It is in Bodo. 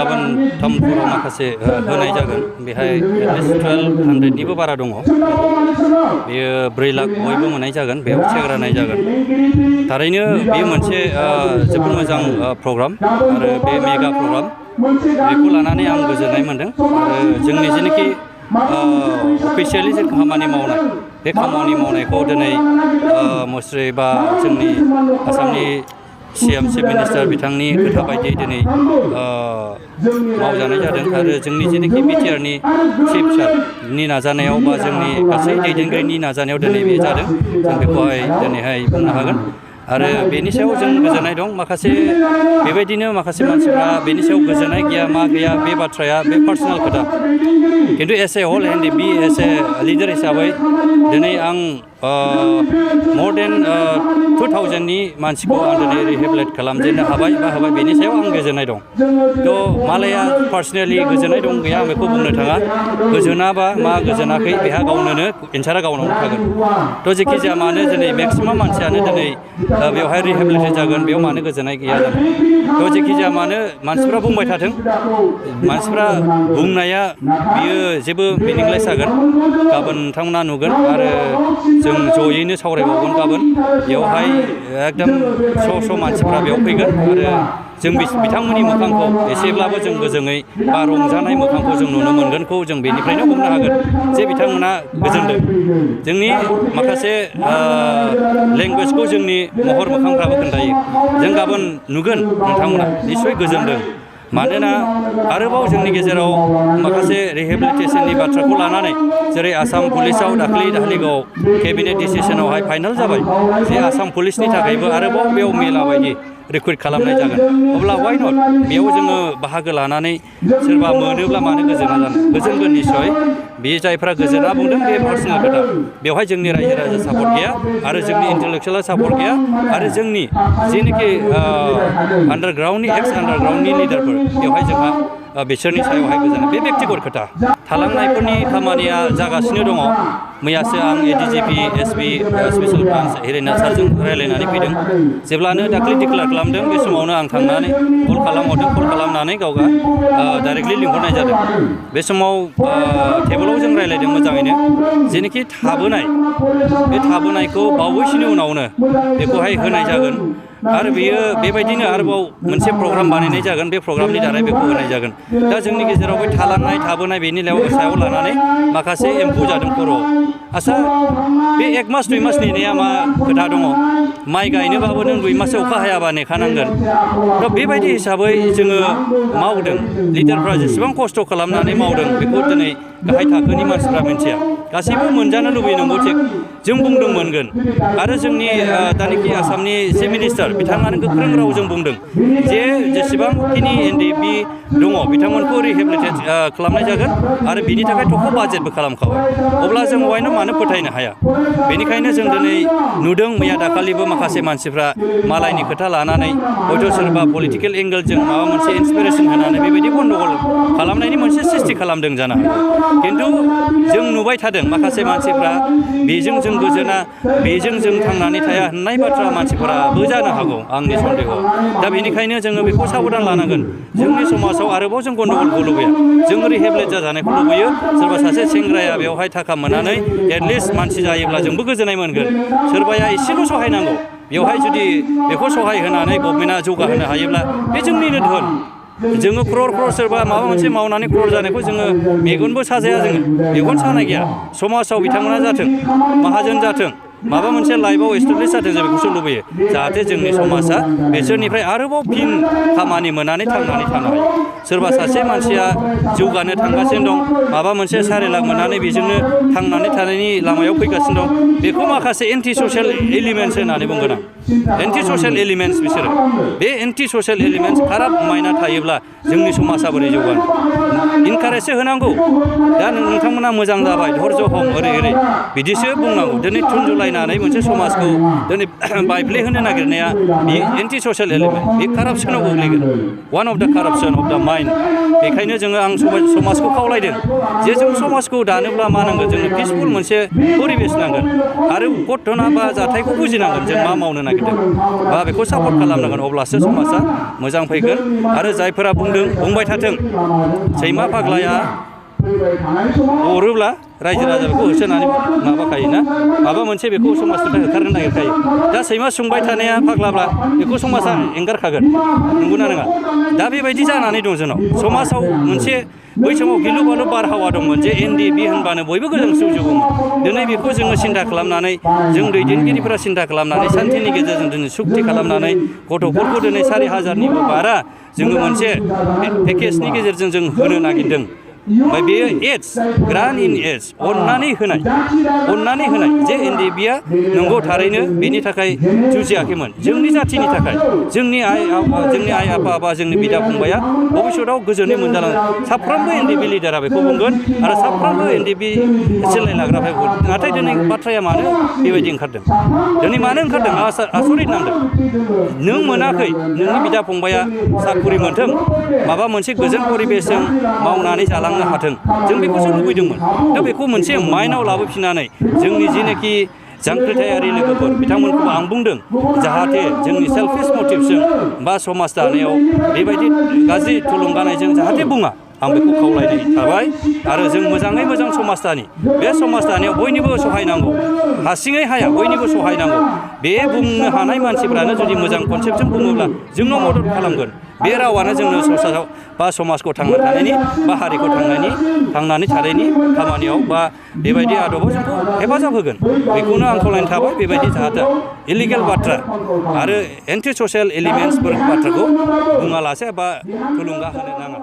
गाबोन थामफोराव माखासे होनाय जागोन बेहाय एटलिस्ट 1200निबो बारा दङ बेयो 3 लाख बयबो मोननाय जागोन बेयाव चेक राननाय जागोन थारैनो बेयो मोनसे जोबोद मोजां प्रग्राम आरो बे मेगा प्रग्राम बेखौ लानानै आं गोजोननाय मोनदों आरो जोंनि जेनाखि अफिसियेलि जों खामानि मावनाय बे खामानि मावनायखौ दिनै मुस्रि बा जोंनि आसामनि CM चिफ मिनिस्टार बिथांनि खोथा बायदियै दिनै मावजानाय जादों आरो जोंनि जेनाखि BTRनि चिफ सारनि नाजानायाव बा जोंनि गासै दैदेनगिरिनि नाजानायाव दिनै बे जादों जों बेखौहाय दिनैहाय बुंनो हागोन आरो बेनि सायाव जों गोजोननाय दं माखासे बेबायदिनो माखासे मानसिफ्रा बेनि सायाव गोजोननाय गैया मा गैया बे बाथ्राया बे पार्सनेल खोथा खिन्थु as a whole NDP as a leader हिसाबै दिनै आं more than 2000नि मानसिखौ आं दिनै रिहेबिलिट खालामजेननो हाबाय बेनि सायाव आं गोजोननाय दं थ' मालाया पार्सनेलि गोजोननाय दं गैया आं बेखौ बुंनो थाङा गोजोनाबा मा गोजोनाखै बेहा गावनोनो एन्सारा गावनावनो थागोन थ' जेखि जाया मानो दिनै मेक्सिमाम मानसियानो दिनै बेवहाय रिहेबिलिटेट जागोन बेयाव मानो गोजोननाय गैया जानो थ' जेखि जाया मानो मानसिफ्रा बुंबाय थाथों मानसिफ्रा बुंनाया बियो जेबो मिनिंलेस जागोन गाबोन नोंथांमोना नुगोन आरो जों जयैनो सावरायबावगोन गाबोन बेवहाय एकदम स' मानसिफ्रा बेयाव फैगोन आरो जों बिथांमोननि मोखांखौ एसेब्लाबो जों गोजोङै बा रंजानाय मोखांखौ जों नुनो मोनगोनखौ जों बेनिफ्रायनो बुंनो हागोन जे बिथांमोना गोजोनदों जोंनि माखासे लेंगुवेजखौ जोंनि महर मोखांफ्राबो खोन्थायो जों गाबोन नुगोन नोंथांमोना निस्सय गोजोनदों मानोना आरोबाव जोंनि गेजेराव माखासे रिहेबिलिटेसननि बाथ्राखौ लानानै जेरै आसाम पुलिसाव दाख्लैगाव केबिनेट डिसिसनावहाय फाइनाल जाबाय जे आसाम पुलिसनि थाखायबो आरोबाव बेयाव मेला बायदि रिक्रुइट खालामनाय जागोन अब्ला वाइ नट बेयाव जोङो बाहागो लानानै सोरबा मोनोब्ला मानो गोजोना जानो गोजोनगोन निस्सय बे जायफ्रा गोजोना बुंदों बे पार्सनेल खोथा बेवहाय जोंनि रायजो राजा सापर्ट गैया आरो जोंनि इन्टेलेक्सुवेल सापर्ट गैया आरो जोंनि जेनोखि आन्डारग्राउन्डनि एक्स आन्डारग्राउन्डनि लिडारफोर बेवहाय जोंहा बिसोरनि सायावहाय गोजोननाय बे बेक्तिगत खोथा थालांनायफोरनि खामानिया जागासिनो दङ मैयासो आं ADGP SP स्पेशल ब्रान्च हिरेनाथ सारजों रायज्लायनानै फैदों जेब्लानो दाख्लै डिक्लेयार खालामदों बे समावनो आं थांनानै कल खालामनानै गावगा डाइरेक्टलि लिंहरनाय जादों बे समाव टेबोलाव जों रायज्लायदों मोजाङैनो जेनोखि थाबोनाय बे थाबोनायखौ बावैसोनि उनावनो बेखौहाय होनाय जागोन आरो बेयो बेबायदिनो आरोबाव मोनसे प्रग्राम बानायनाय जागोन बे प्रग्रामनि दारै बेखौ होनाय जागोन दा जोंनि गेजेराव बे थाबोनाय बेनि सायाव लानानै माखासे एम्फौ जादों खर'आव आसा बे 1 मास 2 मास नेनाया मा खोथा दङ माइ गायनोबाबो नों 2 माससो अखा हायाबा नेखानांगोन थ' बेबायदि हिसाबै जोङो मावदों लिडारफ्रा जेसेबां खस्थ' खालामनानै मावदों बेखौ दिनै गाहाय थाखोनि मानसिफ्रा मिन्थिया गासैबो मोनजानो लुबैनांगौ थिग जों बुंदों मोनगोन आरो जोंनि दानिखि आसामनि चिफ मिनिस्टार बिथाङानो गोख्रों रावजों बुंदों जे जेसेबांखिनि NDP दङ बिथांमोनखौ रिहेबिलिटेट खालामनाय जागोन आरो बिनि थाखाय थख' बाजेटबो खालामखाबाय अब्ला जों वायनो मानो फोथायनो हाया बेनिखायनो जों दिनै नुदों मैया दाखालिबो माखासे मानसिफ्रा मालायनि खोथा लानानै हयथ' सोरबा पलिटिकेल एंगेलजों माबा मोनसे इन्सपिरेसन होनानै बेबायदि गन्डगल खालामनायनि मोनसे सिस्टि खालामदों जानो हागौ खिन्थु जों नुबाय थादों माखासे मानसिफ्रा बेजों जों गोजोना बेजों जों थांनानै थाया होननाय बाथ्रा मानसिफोराबो जानो हागौ आंनि सन्देह दा बेनिखायनो जोङो बेखौ साबधान लानांगोन जोंनि समाजाव आरोबाव जों गन्डगलखौ लुबैया जों रिहेबिलिट जाजानायखौ लुबैयो सोरबा सासे सेंग्राया बेवहाय थाखा मोननानै एटलिस्ट मानसि जायोब्ला जोंबो गोजोननाय मोनगोन सोरबाया एसेल' सहायनांगौ बेवहाय जुदि बेखौ सहाय होनानै गभर्नमेन्टआ जौगाहोनो हायोब्ला बे जोंनिनो धोन जोङो क्रर सोरबा माबा मोनसे मावनानै क्रर जानायखौ जोङो मेगनबो साजाया जोङो मेगन सानाय गैया समाजाव बिथांमोना जाथों माहाजोन जाथों माबा मोनसे लाइफआव एस्टाब्लिश जाथों जों बेखौसो लुबैयो जाहाथे जोंनि समाजा बिसोरनिफ्राय आरोबाव फिन खामानि मोननानै थांनानै थानो हायो सोरबा सासे मानसिया जौगानो थांगासिनो दं माबा मोनसे 4 लाख मोननानै बेजोंनो थांनानै थानायनि लामायाव फैगासिनो दं बेखौ माखासे एन्टि ससियेल एलिमेन्ट्स होननानै बुंगोन आं एन्टि ससियेल एलिमेन्ट्स बिसोरो बे एन्टि ससियेल एलिमेन्ट्स खाराब माइना थायोब्ला जोंनि समाजा बोरै जौगानो इनकारेजसो होनांगौ दा नोंथांमोना मोजां जाबाय धर्ज हम ओरै बिदिसो बुंनांगौ दिनै थुनजुलायनानै मोनसे समाजखौ दिनै बायफ्लेहोनो नागिरनाया बे एन्टि ससियेल एलिमेन्ट बे कारापसनाव गोग्लैगोन one of the corruption of the mind बेखायनो जोङो आं समाजखौ खावलायदों जे जों समाजखौ दानोब्ला मा नांगोन जोंनो पिसफुल मोनसे परिबेस नांगोन आरो घटना बा जाथायखौ बुजिनांगोन जों मा मावनो नागिरदों नागिरदों बा बेखौ सापर्ट खालामनांगोन अब्लासो समाजा मोजां फैगोन। आरो जायफोरा बुंबाय थाथों सैमा फाग्लाया अरोब्ला रायजो राजा बेखौ होसोनानै माबाखायोना माबा मोनसे बेखौ समाजनिफ्राय होखारनो नागिरखायो। दा सैमा सोंबाय थानाया फाग्लाब्ला बेखौ समाजा एंगारखागोन, नंगौना नङा? दा बेबायदि जानानै दं जोंनाव समाजाव मोनसे बै समाव गिलु बालु बारहावा दंमोन जे NDP होनबानो बयबो गोजांस्रिवजोबोमोन। दिनै बेखौ जोङो सिन्था खालामनानै जों दैदेनगिरिफोरा सिन्था खालामनानै सान्थिनि गेजेरजों दिनै सुक्ति खालामनानै गथ'फोरखौ दिनै 4,000निबो बारा जोङो मोनसे पेकेजनि गेजेरजों जों होनो नागिरदों। ओमफ्राय बेयो एड्स ग्रान्ड इन एड्स अननानै होनाय जे NDPआ नंगौ थारैनो बेनि थाखाय जुजियाखैमोन, जोंनि जाथिनि थाखाय जोंनि आइ आफा बा जोंनि बिदा फंबाया भबिष्यतआव गोजोनै मोनजालाङो। साफ्रोमबो NDP लिडारा बेखौ बुंगोन आरो साफ्रोमबो NDP सिलाय लाग्राफोरा बुंगोन। नाथाय दिनै बाथ्राया मानो बेबायदि ओंखारदों? दिनै मानो ओंखारदों? आसरित नांदों। नों मोनाखै, नोंनि बिदा फंबाया साख्रि मोनथों, माबा मोनसे गोजोन परिबेसजों मावनानै जालांनो हाथों, जों बेखौसो लुबैदोंमोन। दा बेखौ मोनसे माइन्डआव लाबोफिननानै जोंनि जेनाखि जांख्रिथायारि लोगोफोर बिथांमोनखौबो आं बुंदों जाहाथे जोंनि सेल्फिश मटिभजों बा समाज दानायाव बेबायदि गाज्रि थुलुंगानायजों जाहाथे बुङा, आं बेखौ खावलायनाय थाबाय। आरो जों मोजाङै मोजां समाज दानि, बे समाज दानायाव बयनिबो सहाय नांगौ, हारसिङै हाया, बयनिबो सहाय नांगौ। बे बुंनो हानाय मानसिफ्रानो जुदि मोजां कनसेप्टजों बुङोब्ला जोंनाव मदद खालामगोन। बे रावानो जोंनो संसाराव बा समाजखौ थांना थानायनि बा हारिखौ थांनानै थानायनि खामानियाव बा बेबायदि आदबाव जोंखौ हेफाजाब होगोन। बेखौनो आं खावलायनो थाबाय। बेबायदि जाहाथे इलिगेल बाथ्रा आरो एन्टि ससियेल एलिमेन्टसफोर बाथ्राखौ बुङालासे बा थुलुंगा होनो नाङा।